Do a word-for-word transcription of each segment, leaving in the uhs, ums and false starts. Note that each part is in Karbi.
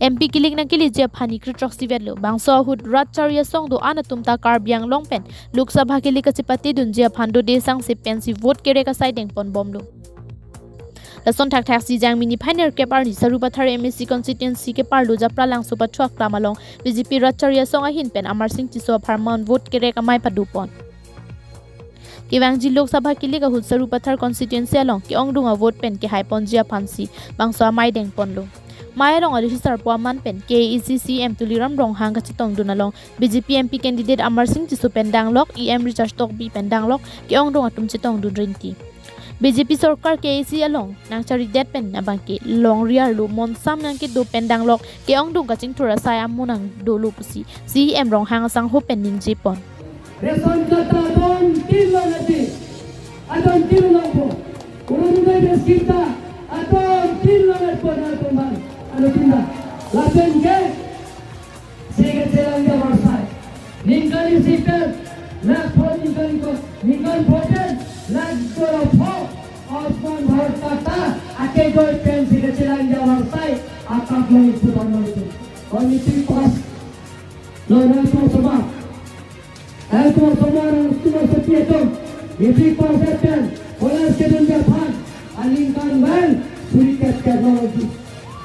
M P kilik nangkeleji aphan ni kre throksi vetlo. Bangso ahut rat chari asong do-an atum ta Karbi Anglong pen Lok Sabha kilik kachepatedunji aphan dode sangse pensi vote kerek asai dengponbomlo. Lason thakthaksi Jangmi niphai nerkep arni Sarupathar M A C constituency keparlo Japralangso pathu aklam along B J P rat chari asong ahin pen Amarsing Tisso apharman vote kerek amei padopon. Kevangji Lok Sabha kilik ahut Sarupathar constituency along ke-ongdung avote pen kehaiponji aphansi bangso amei dengponlo. Mei along aluhi sarpo aman pen K A A C C E M Tuliram Ronghang kachetongdun along B J P M P candidate Amarsing Tisso pen danglok, E M Richard Tokbi pen danglok ke-ongdung atum chetongdun rinti. B J P sorkar K A A C along nangcharidet pen abangke longri arlo monsam nangkedo pen danglok ke-ongdung kachingthur asai amo nangdolo pusi C E M Ronghang asangho pen ningjepon. Ration card ta adon tin lo nati. Adon tin lo po. Orunodoi scheme ta adon tin lo nat po na tumbang. Ano tinda. Lapen ke. Sige chelang ja barsai. Ningkan isi pen. Lakh pho ningkan ikot. Ningkan pho pen. Lakh dua pho. Ayushman Bharat Tata. Ake doi pen sige chelang ja barsai. Akap lo ipu dan lo ipu. Only three pass. Lo na itu sama. Elko somarang suma sepi atum, ipik pasetan, holas kedun japan, aningkan bang, suri ket ket lagi.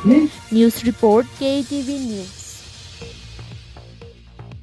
Ning News report, K T V News.